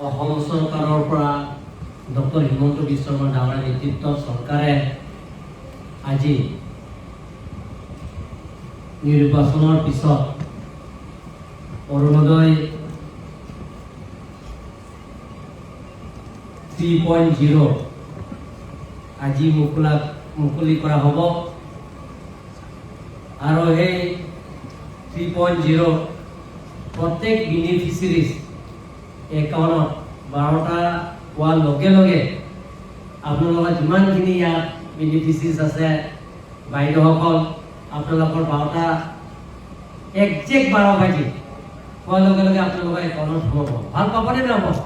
অসম চৰকাৰৰ পৰা ডক্টৰ হিমন্ত বিশ্ব শৰ্মা ডাঙৰীয়াৰ নেতৃত্বত চৰকাৰে আজি নিৰ্বাচনৰ পিছত অৰুণোদয় 3.0 আজি মুকলি কৰা হ'ব। আৰু সেই 3.0 প্ৰত্যেক বেনিফিচিয়াৰিজ একাউণ্টত 12টা হোৱাৰ লগে লগে আপোনালোকৰ যিমানখিনি ইয়াত বেনিফিচিয়াৰিজ আছে, বাইদেউসকল, আপোনালোকৰ 12টা, একজেক্ট 12 বাজি হোৱাৰ লগে লগে আপোনালোকৰ একাউণ্টত সোমাব। ভাল পাবনে নাপাব?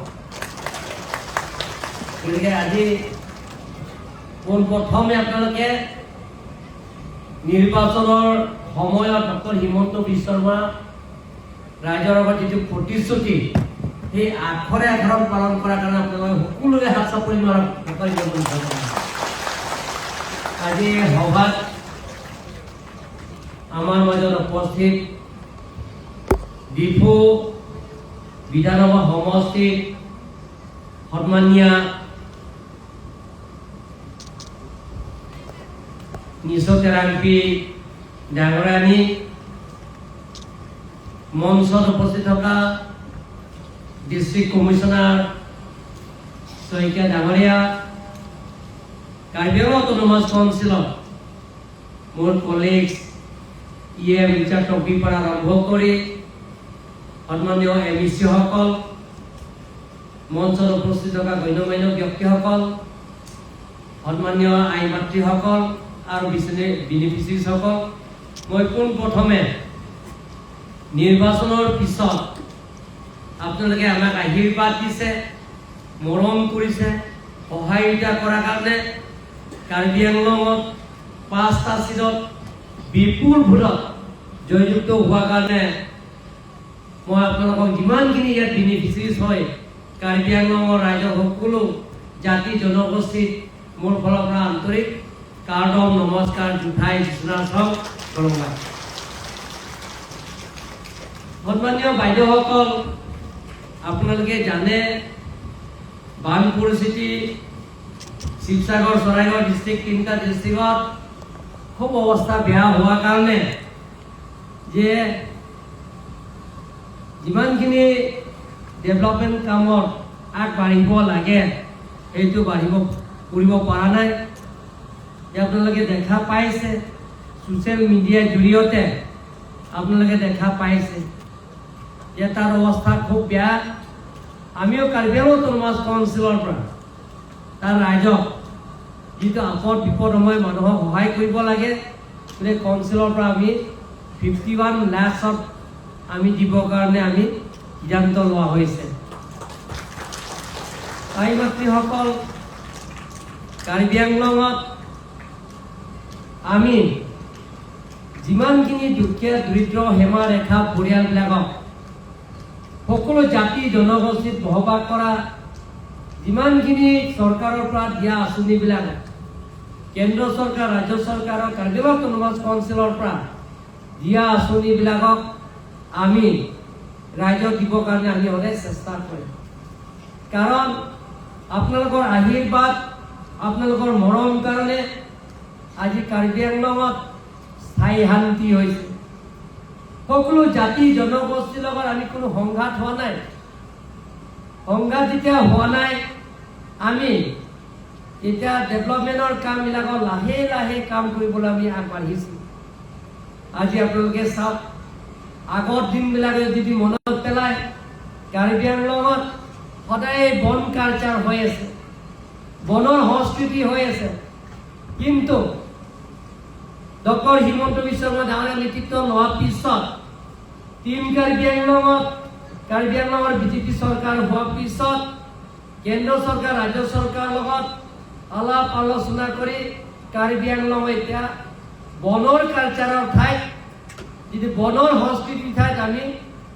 গতিকে আজি পোনপ্ৰথমে আপোনালোকে নিৰ্বাচনৰ সময়ত ডক্টৰ হিমন্ত বিশ্ব শৰ্মা ৰাইজৰ আগত যিটো প্ৰতিশ্ৰুতি, সেই আখৰে আখৰত পালন কৰাৰ কাৰণে আপোনালোকে সকলোৰে হাত চাপৰি মাৰক। ডক্টৰ হিমন্ত বিশ্ব শৰ্মা। আজি সভাত আমাৰ মাজত উপস্থিত ডিফু বিধানসভা সমষ্টিৰ সন্মানীয়া নিচৌ তেৰাংপি ডাঙৰানী, মঞ্চত উপস্থিত থকা ডিষ্ট্ৰিক্ট কমিশ্যনাৰ শইকীয়া ডাঙৰীয়া, কাৰ্বি আংলং অট'নমাছ কাউন্সিলত মোৰ কলিগছ ই এম ৰিচাৰ্ড টকবিৰ পৰা আৰম্ভ কৰি সন্মানীয় এম ই চিসকল, মঞ্চত উপস্থিত থকা গণ্যমান্য ব্যক্তিসকল, সন্মানীয় আই মাতৃসকল আৰু বেনিফিচিয়াৰীসকল, মই পোনপ্ৰথমে নিৰ্বাচনৰ পিছত আপোনালোকে আমাক আশীৰ্বাদ দিছে, মৰম কৰিছে, সহায়িতা কৰাৰ কাৰণে কাৰ্বি আংলঙত পাঁচটা চিটত বিপুল ভোটত জয়যুক্ত হোৱাৰ কাৰণে মই আপোনালোকক যিমানখিনি ইয়াত বেনিফিচিয়াৰিজ হয়, কাৰ্বি আংলঙৰ ৰাইজৰ সকলো জাতি জনগোষ্ঠীক মোৰ ফালৰ পৰা আন্তৰিক কাৰ্ডম, নমস্কাৰ, জুঠাই, বিশ্বনাথ চাওক, খুলুমবাই। সন্মানীয় বাইদেউসকল, আপোনালোকে জানে, বান পৰিস্থিতি শিৱসাগৰ, চৰাইদেউ ডিষ্ট্ৰিক্ট, তিনিটা ডিষ্ট্ৰিক্টত খুব অৱস্থা বেয়া হোৱাৰ কাৰণে যে যিমানখিনি ডেভেলপমেণ্ট কামত আগবাঢ়িব লাগে, সেইটো বাঢ়িব কৰিব পৰা নাই। যে আপোনালোকে দেখা পাইছে, ছ'চিয়েল মিডিয়াৰ জৰিয়তে আপোনালোকে দেখা পাইছে যে তাৰ অৱস্থা খুব বেয়া। আমিও কাৰ্বি আংলং অট'নমাছ কাউন্সিলৰ পৰা তাৰ ৰাইজক যিটো আপদ বিপদ সময় মানুহক সহায় কৰিব লাগে, গতিকে কাউন্সিলৰ পৰা আমি 51 লাখছত আমি দিবৰ কাৰণে আমি সিদ্ধান্ত লোৱা হৈছে। আই মাতৃসকল, কাৰ্বি আংলঙত আমি যিমানখিনি দুখীয়া দৰিদ্ৰ সীমা ৰেখা পৰিয়ালবিলাকক, সকলো জাতি জনগোষ্ঠীত বসবাস কৰা যিমানখিনি চৰকাৰৰ পৰা দিয়া আঁচনিবিলাক, কেন্দ্ৰ চৰকাৰ, ৰাজ্য চৰকাৰৰ, কাৰ্বি আংলং অট'নমাছ কাউন্সিলৰ পৰা দিয়া আঁচনিবিলাকক আমি ৰাইজক দিবৰ কাৰণে আমি সদায় চেষ্টা কৰিম। কাৰণ আপোনালোকৰ আশীৰ্বাদ, আপোনালোকৰ মৰম কাৰণে আজি কাৰ্বি আংলঙত স্থায়ী শান্তি হৈছে। সকলো জাতি জনগোষ্ঠীৰ লগত আমি কোনো সংঘাত হোৱা নাই। সংঘাত যেতিয়া হোৱা নাই, আমি এতিয়া ডেভেলপমেণ্টৰ কামবিলাকত লাহে লাহে কাম কৰিবলৈ আমি আগবাঢ়িছোঁ। আজি আপোনালোকে চাওক, আগৰ দিনবিলাকে যদি মনত পেলায়, কাৰ্বি আংলঙত সদায় বন কালচাৰ হৈ আছে, বনৰ সংস্কৃতি হৈ আছে। কিন্তু ডক্টৰ হিমন্ত বিশ্ব শৰ্মা ডাঙৰীয়া নেতৃত্ব লোৱাৰ পিছত টিম কাৰ্বি আংলঙত, কাৰ্বি আংলঙৰ বিজেপি চৰকাৰ হোৱাৰ পিছত কেন্দ্ৰ চৰকাৰ, ৰাজ্য চৰকাৰৰ লগত আলাপ আলোচনা কৰি কাৰ্বি আংলং এতিয়া বনৰ কালচাৰৰ ঠাইত, যিটো বনৰ সংস্কৃতিৰ ঠাইত আমি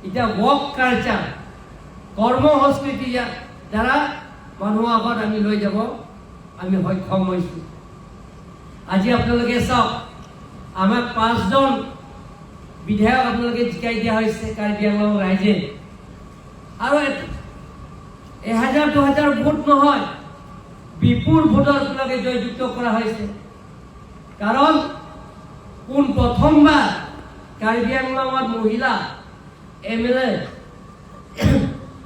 এতিয়া ৱৰ্ক কালচাৰ, কৰ্ম সংস্কৃতি দ্বাৰা মানুহৰ আগত আমি লৈ যাব আমি সক্ষম হৈছোঁ। আজি আপোনালোকে চাওক, আমাক পাঁচজন বিধায়ক আপোনালোকে জিকাই দিয়া হৈছে কাৰ্বি আংলং ৰাইজে। আৰু 1000 2000 ভোট নহয়, বিপুল ভোটৰ আপোনালোকে জয়যুক্ত কৰা হৈছে। কাৰণ পোন প্ৰথমবাৰ কাৰ্বি আংলঙত মহিলা এমএলএ,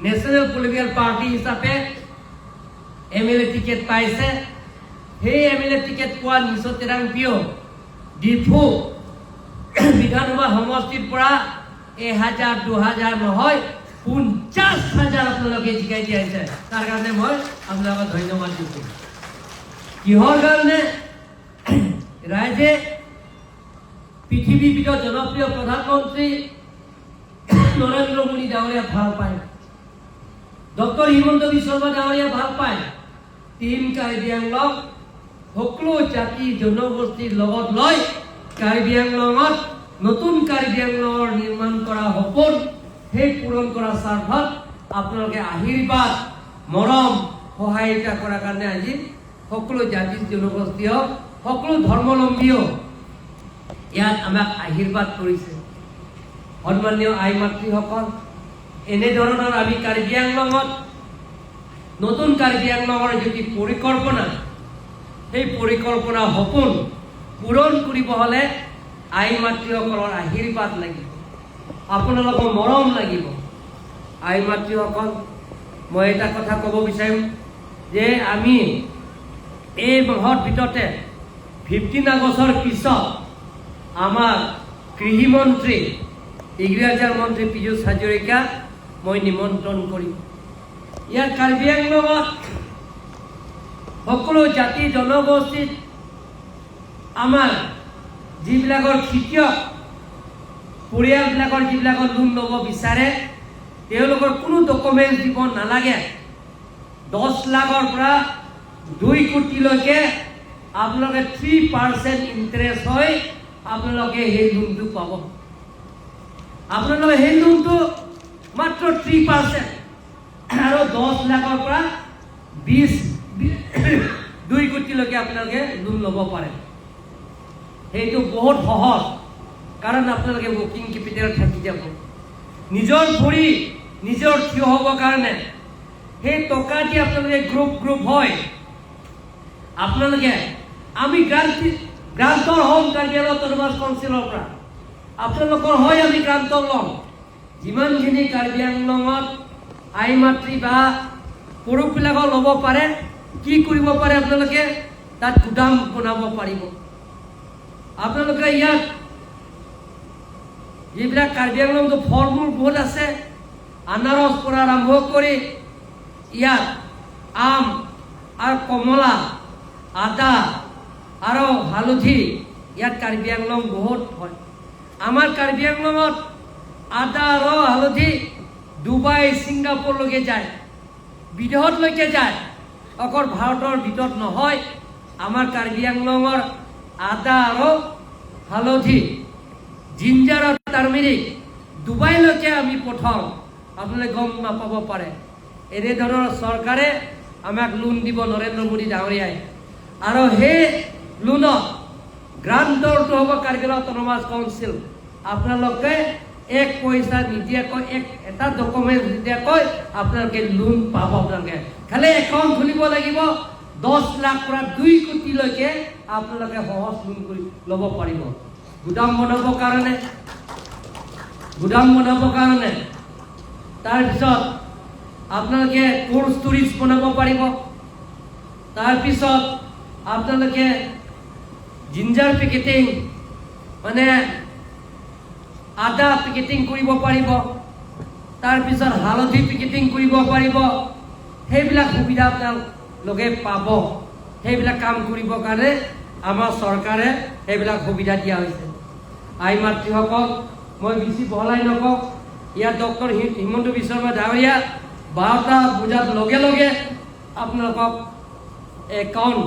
নেশ্যনেল পলিটিকেল পাৰ্টি হিচাপে এমএলএ টিকেট পাইছে। সেই এমএলএ টিকেট পোৱা নিচো তেৰাং পিঅ ডিফু বিধানসভা সমষ্টিৰ পৰা 1000 2000 নহয়, 50,000 আপোনালোকে জিকাই দিয়া হৈছে। তাৰ কাৰণে মই আপোনালোকক ধন্যবাদ দিছোঁ। কিহৰ কাৰণে? ৰাইজে পৃথিৱীৰ ভিতৰত জনপ্ৰিয় প্ৰধানমন্ত্ৰী নৰেন্দ্ৰ মোদী ডাঙৰীয়া ভাল পায়, ডক্টৰ হিমন্ত বিশ্ব শৰ্মা ডাঙৰীয়া ভাল পায়। টীম কাৰ্বি আংলং সকলো জাতি জনগোষ্ঠীৰ লগত লৈ কাৰ্বি আংলঙত নতুন কাৰ্বি আংলঙৰ নিৰ্মাণ কৰা সপোন, সেই পূৰণ কৰা স্বাৰ্থত আপোনালোকে আশীৰ্বাদ, মৰম, সহায়িকা কৰাৰ কাৰণে আজি সকলো জাতি জনগোষ্ঠীয়, সকলো ধৰ্মাৱলম্বীও ইয়াত আমাক আশীৰ্বাদ কৰিছে। সন্মানীয় আই মাতৃসকল, এনেধৰণৰ আমি কাৰ্বি আংলঙত নতুন কাৰ্বি আংলঙৰ যিটো পৰিকল্পনা, সেই পৰিকল্পনা সপোন পূৰণ কৰিব হ'লে আই মাতৃসকলৰ আশীৰ্বাদ লাগিব, আপোনালোকৰ মৰম লাগিব। আই মাতৃসকল, মই এটা কথা ক'ব বিচাৰিম যে আমি এই মাহৰ ভিতৰতে 15 আগষ্টৰ পিছত আমাৰ কৃষিমন্ত্ৰী, এগ্ৰিকালচাৰ মন্ত্ৰী পীযুষ হাজৰিকা মই নিমন্ত্ৰণ কৰিম। ইয়াৰ কাৰ্বি আংলঙত সকলো জাতি জনগোষ্ঠীত আমাৰ যিবিলাকৰ খেতিয়ক পৰিয়ালবিলাকৰ যিবিলাকৰ লোন ল'ব বিচাৰে, তেওঁলোকৰ কোনো ডকুমেণ্টছ দিব নালাগে। 10 লাখৰ পৰা 2 কোটিলৈকে আপোনালোকে 3% ইণ্টাৰেষ্ট হৈ আপোনালোকে সেই লোনটো পাব। আপোনালোকে সেই লোনটো মাত্ৰ 3% আৰু 10 লাখৰ পৰা 2 কোটিলৈকে আপোনালোকে লোন ল'ব পাৰে। সেইটো বহুত সহজ, কাৰণ আপোনালোকে ৱৰ্কিং কেপিটেল থাকি যাব। নিজৰ ভৰি নিজৰ থিয় হ'বৰ কাৰণে সেই টকা দি আপোনালোকে গ্ৰুপ গ্ৰুপ হয় আপোনালোকে, আমি গ্ৰাণ্টৰ হ'ম। কাৰ্বি আংলং অট'নমাছ কাউন্সিলৰ পৰা আপোনালোকৰ হৈ আমি গ্ৰাণ্টৰ ল'ম। যিমানখিনি কাৰ্বি আংলঙত আই মাতৃ বা পুৰুষবিলাকৰ ল'ব পাৰে, কি কৰিব পাৰে? আপোনালোকে তাত গুদাম বনাব পাৰিব। আপোনালোকে ইয়াত যিবিলাক কাৰ্বি আংলংটো ফল মূল বহুত আছে, আনাৰস পৰা আৰম্ভ কৰি ইয়াত আম আৰু কমলা, আদা আৰু হালধি ইয়াত কাৰ্বি আংলং বহুত হয়। আমাৰ কাৰ্বি আংলঙত আদা আৰু হালধি ডুবাই, ছিংগাপুৰলৈকে যায়, বিদেশলৈকে যায়, অকল ভাৰতৰ ভিতৰত নহয়। আমাৰ কাৰ্বি আংলঙৰ আদা আৰু হালধি, জিঞ্জাৰ আৰু টাৰ্মেৰিক ডুবাইলৈকে আমি পঠাওঁ, আপোনালোকে গম নাপাব পাৰে। এনেধৰণৰ চৰকাৰে আমাক লোন দিব, নৰেন্দ্ৰ মোদী ডাঙৰীয়াই, আৰু সেই লোনত গ্ৰাণ্টৰটো হ'ব কাৰ্বি আংলং অট'নমাছ কাউন্সিল। আপোনালোকে এক পইচা নিদিয়াকৈ, এক এটা ডকুমেণ্ট নিদিয়াকৈ আপোনালোকে লোন পাব। আপোনালোকে খালি একাউণ্ট খুলিব লাগিব। 10 লাখ পৰা 2 কোটিলৈকে আপোনালোকে সহজ লোন কৰি ল'ব পাৰিব। গুদাম বনাবৰ কাৰণে, গুদাম বনাবৰ কাৰণে, তাৰপিছত আপোনালোকে কোল্ড ষ্ট'ৰেজ বনাব পাৰিব। তাৰপিছত আপোনালোকে জিঞ্জাৰ পেকেটিং, মানে আদা পেকেটিং কৰিব পাৰিব। তাৰপিছত হালধি পেকেটিং কৰিব পাৰিব। সেইবিলাক সুবিধা আপোনালোকে পাব। সেইবিলাক কাম কৰিবৰ কাৰণে আমাৰ চৰকাৰে সেইবিলাক সুবিধা দিয়া হৈছে। আই মাতৃসকল, মই বেছি বহলাই নকওঁ। ইয়াত ডক্টৰ হিমন্ত বিশ্ব শৰ্মা ডাঙৰীয়া 12টা বজাৰ লগে লগে আপোনালোকক একাউণ্ট,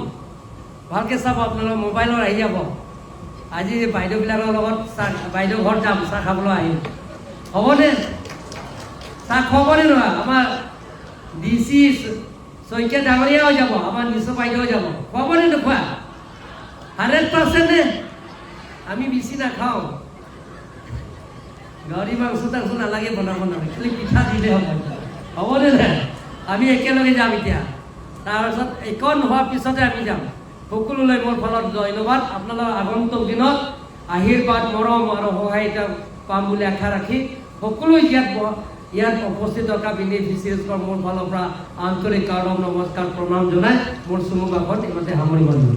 ভালকৈ চাব, আপোনালোকৰ মোবাইলত আহি যাব। আজি বাইদেউবিলাকৰ লগত চাহ, বাইদেউ ঘৰত যাম, চাহ খাবলৈ আহিম, হ'বনে? চাহ খুৱাবনে নহয়? আমাৰ ডি চি শইকীয়া ডাঙৰীয়াও যাব, আমাৰ নিচো বাইদেউ যাব, খুৱাবনে নোখোৱা? 100% নে? আমি বেছি নাখাওঁ। গাহৰি মাংস তাংস নালাগে, বনাব নালাগে, খালি পিঠা দিলে হ'ব, হ'বনে নাই? আমি একেলগে যাম এতিয়া। তাৰপিছত এইকণ হোৱাৰ পিছতে আমি যাম। সকলোলৈ মোৰ ফালত ধন্যবাদ। আপোনালোকৰ আগন্তুক দিনত আশীৰ্বাদ, মৰম আৰু সহায়তা পাম বুলি আশা ৰাখি সকলো ইয়াত উপস্থিত থকা বেনিফিচিয়াৰিজৰ মোৰ ফালৰ পৰা আন্তৰিক কাৰণ নমস্কাৰ, প্ৰণাম জনাই মোৰ চমু ভাষণ ইমানতে সামৰণি মাৰিলোঁ।